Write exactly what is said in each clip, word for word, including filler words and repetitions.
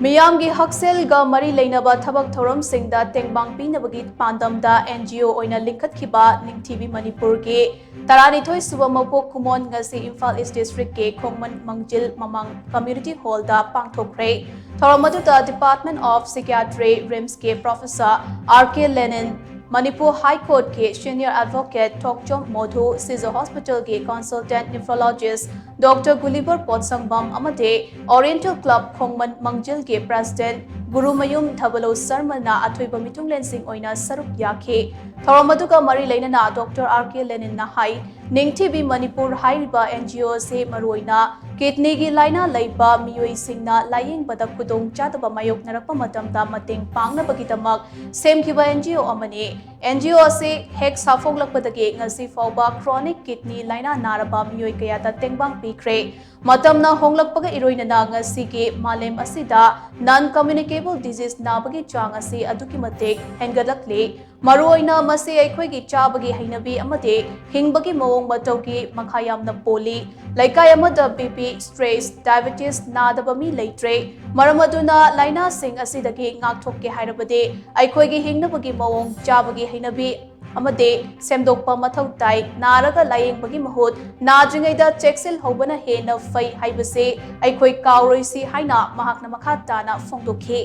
ꯃꯤꯌꯥꯝꯒꯤ ꯍꯛꯁꯦꯜꯒ ꯃꯔꯤ ꯂꯩꯅꯕ ꯊꯕꯛ ꯊꯧꯔꯝꯁꯤꯡꯗ ꯇꯦꯡꯕꯥꯡ ꯄꯤꯅꯕꯒꯤ ꯄꯥꯟꯗꯝꯗ NGO ꯑꯣꯏꯅ ꯂꯤꯡꯈꯠꯈꯤꯕ ꯅꯤꯡꯊꯤꯕꯤ ꯃꯅꯤꯄꯨꯔꯒꯤ ꯇꯔꯥꯅꯤꯊꯣꯏ ꯁꯨꯕ ꯃꯄꯣꯛ ꯀꯨꯝꯑꯣꯟ ꯉꯁꯤ ꯏꯝꯐꯥꯜ ꯏꯁ ꯗꯤꯁꯇ꯭ꯔꯤꯛꯀꯤ ꯈꯣꯡꯃꯟ ꯃꯥꯡꯖꯤꯜ ꯃꯃꯥꯡ ꯀꯝꯃ꯭ꯌꯨꯅꯤꯇꯤ ꯍꯣꯜꯗ ꯄꯥꯡꯊꯣꯛꯈ꯭ꯔꯦ꯫ ꯊꯧꯔꯝ ꯑꯗꯨꯗ Department of Psychiatry, RIMSꯀꯤ Professor R K Lenin, Manipur high ꯀꯣꯔꯠꯀꯤ Senior Advocate ꯊꯣꯛꯆꯣꯝ ꯃꯣꯙꯨ, ꯁꯤꯖ ꯍꯣꯁꯄꯤꯇꯥꯜꯒꯤ Consultant Nephrologist Doctor ꯒꯨꯂꯤꯚꯔ ꯄꯣꯠꯁꯪꯕꯝ ꯑꯃꯗꯤ Oriental Club ꯈꯣꯡꯃꯟ ꯃꯥꯡꯖꯤꯜꯒꯤ President ꯒꯨꯔꯨꯃꯌꯨꯝ ꯊꯕꯂꯣ ꯁꯔꯃꯅ ꯑꯊꯣꯏꯕ ꯃꯤꯊꯨꯡꯂꯦꯟꯁꯤꯡ ꯑꯣꯏꯅ ꯁꯔꯨꯛ ꯌꯥꯈꯤ꯫ ꯊꯧꯔꯝ ꯑꯗꯨꯒ ꯃꯔꯤ ꯂꯩꯅꯅ Doctor R K Leninꯅ ꯍꯥꯏ, ꯅꯤꯡꯊꯤꯕꯤ ꯃꯅꯤꯄꯨꯔ ꯍꯥꯏꯔꯤꯕ NGO ꯑꯁꯤ ꯃꯔꯨꯑꯣꯏꯅ kidneyꯒꯤ ꯂꯥꯏꯅꯥ ꯂꯩꯕ ꯃꯤꯑꯣꯏꯁꯤꯡꯅ ꯂꯥꯌꯦꯡꯕꯗ ꯈꯨꯗꯣꯡꯆꯥꯗꯕ ꯃꯥꯌꯣꯛꯅꯔꯛꯄ ꯃꯇꯝꯗ ꯃꯇꯦꯡ ꯄꯥꯡꯅꯕꯒꯤꯗꯃꯛ ꯁꯦꯝꯈꯤꯕ NGO ꯑꯃꯅꯤ꯫ NGO ꯑꯁꯤ ꯍꯦꯛ ꯁꯥꯐꯣꯛꯂꯛꯄꯗꯒꯤ ꯉꯁꯤ ꯐꯥꯎꯕ chronic kidney ꯂꯥꯏꯅꯥ ꯅꯥꯔꯕ ꯃꯤꯑꯣꯏ ꯀꯌꯥꯗ ꯇꯦꯡꯕꯥꯡ ꯄꯤꯈ꯭ꯔꯦ꯫ ꯃꯇꯝꯅ ꯍꯣꯡꯂꯛꯄꯒ ꯏꯔꯣꯏꯅꯅ ꯉꯁꯤꯒꯤ ꯃꯥꯂꯦꯝ ꯑꯁꯤꯗ non communicable disease ꯅꯥꯕꯒꯤ ꯆꯥꯡ ꯑꯁꯤ ꯑꯗꯨꯛꯀꯤ ꯃꯇꯤꯛ ꯍꯦꯟꯒꯠꯂꯛꯂꯤ꯫ ꯃꯔꯨꯑꯣꯏꯅ ꯃꯁꯤ ꯑꯩꯈꯣꯏꯒꯤ ꯆꯥꯕꯒꯤ ꯍꯩꯅꯕꯤ ꯑꯃꯗꯤ ꯍꯤꯡꯕꯒꯤ ꯃꯑꯣꯡ ꯃꯇꯧꯒꯤ ꯃꯈꯥ ꯌꯥꯝꯅ ꯄꯣꯜꯂꯤ꯫ ꯂꯩꯀꯥꯏ ꯑꯃꯗ BP, stress, diabetes ꯅꯥꯗꯕ ꯃꯤ ꯂꯩꯇ꯭ꯔꯦ꯫ ꯃꯔꯝ ꯑꯗꯨꯅ ꯂꯥꯏꯅꯥꯁꯤꯡ ꯑꯁꯤꯗꯒꯤ ꯉꯥꯛꯊꯣꯛꯀꯦ ꯍꯥꯏꯔꯕꯗꯤ ꯑꯩꯈꯣꯏꯒꯤ ꯍꯤꯡꯅꯕꯒꯤ ꯃꯑꯣꯡ, ꯆꯥꯕꯒꯤ ꯍꯩꯅꯕꯤ ꯑꯃꯗꯤ ꯁꯦꯝꯗꯣꯛꯄ ꯃꯊꯧ ꯇꯥꯏ꯫ ꯅꯥꯔꯒ ꯂꯥꯌꯦꯡꯕꯒꯤ ꯃꯍꯨꯠ ꯅꯥꯗ꯭ꯔꯤꯉꯩꯗ ꯆꯦꯛꯁꯤꯜꯍꯧꯕꯅ ꯍꯦꯟꯅ ꯐꯩ ꯍꯥꯏꯕꯁꯤ ꯑꯩꯈꯣꯏ ꯀꯥꯎꯔꯣꯏꯁꯤ ꯍꯥꯏꯅ ꯃꯍꯥꯛꯅ ꯃꯈꯥ ꯇꯥꯅ ꯐꯣꯡꯗꯣꯛꯈꯤ꯫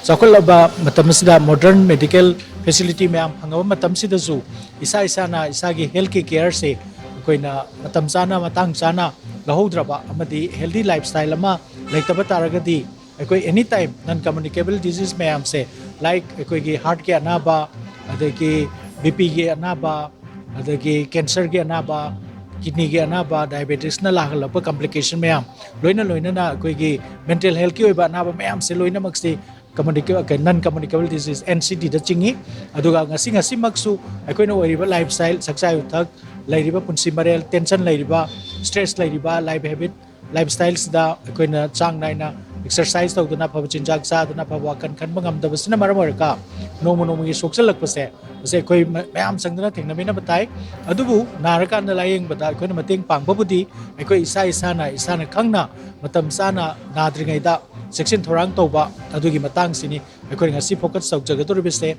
ꯆꯥꯎꯈꯠꯂꯕ ꯃꯇꯝ ꯑꯁꯤꯗ modern medical facility ꯃꯌꯥꯝ ꯐꯪꯉꯕ ꯃꯇꯝꯁꯤꯗꯁꯨ ꯏꯁꯥ ꯏꯁꯥꯅ ꯏꯁꯥꯒꯤ healthꯀꯤ careꯁꯦ ꯑꯩꯈꯣꯏꯅ ꯃꯇꯝ ꯆꯥꯅ ꯃꯇꯥꯡ ꯆꯥꯅ ꯂꯧꯍꯧꯗ꯭ꯔꯕ ꯑꯃꯗꯤ healthy lifestyle ꯑꯃ ꯂꯩꯇꯕ ꯇꯥꯔꯒꯗꯤ ꯑꯩꯈꯣꯏ any time non communicable disease ꯃꯌꯥꯝꯁꯦ, like ꯑꯩꯈꯣꯏꯒꯤ heartꯀꯤ ꯑꯅꯥꯕ, ꯑꯗꯒꯤ BPꯒꯤ ꯑꯅꯥꯕ, ꯑꯗꯒꯤ cancerꯒꯤ ꯑꯅꯥꯕ, kidneyꯒꯤ ꯑꯅꯥꯕ, diabetesꯅ ꯂꯥꯛꯍꯜꯂꯛꯄ complication ꯃꯌꯥꯝ, ꯂꯣꯏꯅ ꯂꯣꯏꯅꯅ ꯑꯩꯈꯣꯏꯒꯤ mental healthꯀꯤ ꯑꯣꯏꯕ ꯑꯅꯥꯕ ꯃꯌꯥꯝꯁꯦ ꯂꯣꯏꯅꯃꯛꯁꯤ communica- non communicable disease, NCDꯗ ꯆꯤꯡꯏ꯫ ꯑꯗꯨꯒ ꯉꯁꯤ ꯉꯁꯤꯃꯛꯁꯨ ꯑꯩꯈꯣꯏꯅ ꯑꯣꯏꯔꯤꯕ lifestyle, ꯆꯥꯛꯆꯥ ꯌꯨꯊꯛ, ꯂꯩꯔꯤꯕ ꯄꯨꯟꯁꯤ ꯃꯔꯦꯜ, tension ꯂꯩꯔꯤꯕ, stress ꯂꯩꯔꯤꯕ life habit, lifestyleꯁꯤꯗ ꯑꯩꯈꯣꯏꯅ ꯆꯥꯡ ꯅꯥꯏꯅ exercise ꯇꯧꯗꯅ, ꯑꯐꯕ ꯆꯤꯟꯖꯥꯛ ꯆꯥꯗꯅ, ꯑꯐꯕ ꯋꯥꯈꯜ ꯈꯟꯕ ꯉꯝꯗꯕꯁꯤꯅ ꯃꯔꯝ ꯑꯣꯏꯔꯒ ꯅꯣꯡꯃ ꯅꯣꯡꯃꯒꯤ ꯁꯣꯛꯆꯜꯂꯛꯄꯁꯦ, ꯃꯁꯤ ꯑꯩꯈꯣꯏ ꯃ- ꯃꯌꯥꯝ ꯆꯪꯗꯅ ꯊꯦꯡꯅꯃꯤꯟꯅꯕ ꯇꯥꯏ꯫ ꯑꯗꯨꯕꯨ ꯅꯥꯔꯀꯥꯟꯗ ꯂꯥꯌꯦꯡꯕꯗ ꯑꯩꯈꯣꯏꯅ ꯃꯇꯦꯡ ꯄꯥꯡꯕꯕꯨꯗꯤ ꯑꯩꯈꯣꯏ ꯏꯁꯥ ꯏꯁꯥꯅ, ꯏꯁꯥꯅ ꯈꯪꯅ ꯃꯇꯝ ꯆꯥꯅ ꯅꯥꯗ꯭ꯔꯤꯉꯩꯗ ꯆꯦꯛꯁꯤꯟ ꯊꯧꯔꯥꯡ ꯇꯧꯕ, ꯑꯗꯨꯒꯤ ꯃꯇꯥꯡꯁꯤꯅꯤ ꯑꯩꯈꯣꯏꯅ ꯉꯁꯤ focus ꯇꯧꯖꯒꯗꯧꯔꯤꯕꯁꯦ꯫